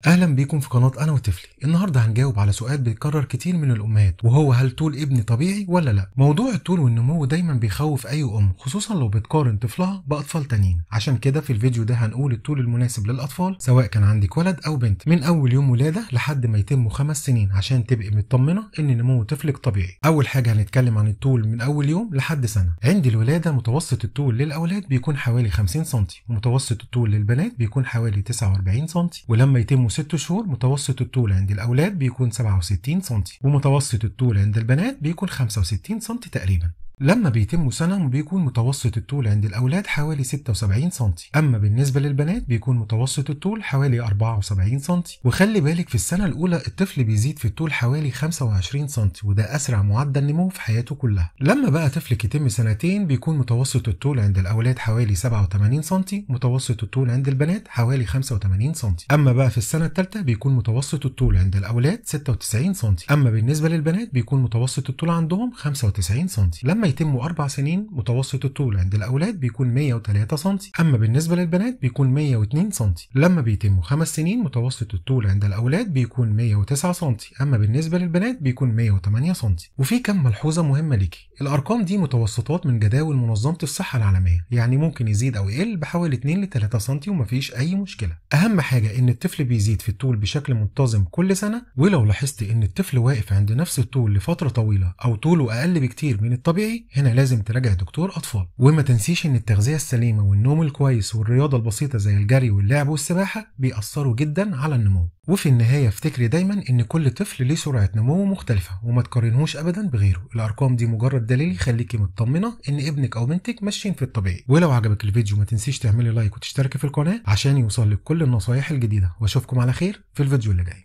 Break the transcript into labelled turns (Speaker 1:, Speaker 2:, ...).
Speaker 1: اهلا بيكم في قناة انا وطفلي. النهارده هنجاوب على سؤال بيتكرر كتير من الامهات، وهو هل طول ابني طبيعي ولا لا؟ موضوع الطول والنمو دايما بيخوف اي ام، خصوصا لو بتقارن طفلها باطفال تانيين. عشان كده في الفيديو ده هنقول الطول المناسب للاطفال سواء كان عندك ولد او بنت من اول يوم ولاده لحد ما يتموا 5 سنين، عشان تبقي مطمنه ان نمو طفلك طبيعي. اول حاجة هنتكلم عن الطول من اول يوم لحد سنة. عند الولادة متوسط الطول للاولاد بيكون حوالي 50 سم، ومتوسط الطول للبنات بيكون حوالي 49 سم. ولما يتموا 6 شهور متوسط الطول عند الأولاد بيكون 67 سم، ومتوسط الطول عند البنات بيكون 65 سم تقريبا. لما بيتموا سنة بيكون متوسط الطول عند الأولاد حوالي 76 سم، أما بالنسبة للبنات بيكون متوسط الطول حوالي 74 سم. وخلي بالك في السنة الأولى الطفل بيزيد في الطول حوالي 25 سم، وده أسرع معدل نمو في حياته كلها. لما بقى طفلك يتم سنتين بيكون متوسط الطول عند الأولاد حوالي 87 سم، متوسط الطول عند البنات حوالي 85 سم. أما بقى في السنة الثالثة بيكون متوسط الطول عند الأولاد 96 سم، أما بالنسبة للبنات بيكون متوسط الطول عندهم 95 سم. لما يتموا 4 سنين متوسط الطول عند الأولاد بيكون 103 سم، أما بالنسبة للبنات بيكون 102 سم. لما بيتموا 5 سنين متوسط الطول عند الأولاد بيكون 109 سم، أما بالنسبة للبنات بيكون 108 سم. وفي كم ملحوظة مهمة ليكي، الأرقام دي متوسطات من جداول منظمة الصحة العالمية، يعني ممكن يزيد أو يقل بحوالي 2 ل 3 سم ومفيش أي مشكلة. أهم حاجة إن الطفل بيزيد في الطول بشكل منتظم كل سنة، ولو لاحظت إن الطفل واقف عند نفس الطول لفترة طويلة أو طوله أقل بكتير من الطبيعي، هنا لازم تراجع دكتور أطفال. وما تنسيش إن التغذية السليمة والنوم الكويس والرياضة البسيطة زي الجري واللعب والسباحة بيأثروا جدا على النمو. وفي النهاية افتكري دايما إن كل طفل ليه سرعة نمو مختلفة وما تقارنهوش أبدا بغيره. الأرقام دي مجرد دليل يخليكي مطمنة إن ابنك أو بنتك ماشيين في الطبيعي. ولو عجبك الفيديو ما تنسيش تعملي لايك وتشتركي في القناة عشان يوصلك كل النصايح الجديدة، واشوفكم على خير في الفيديو اللي جاي.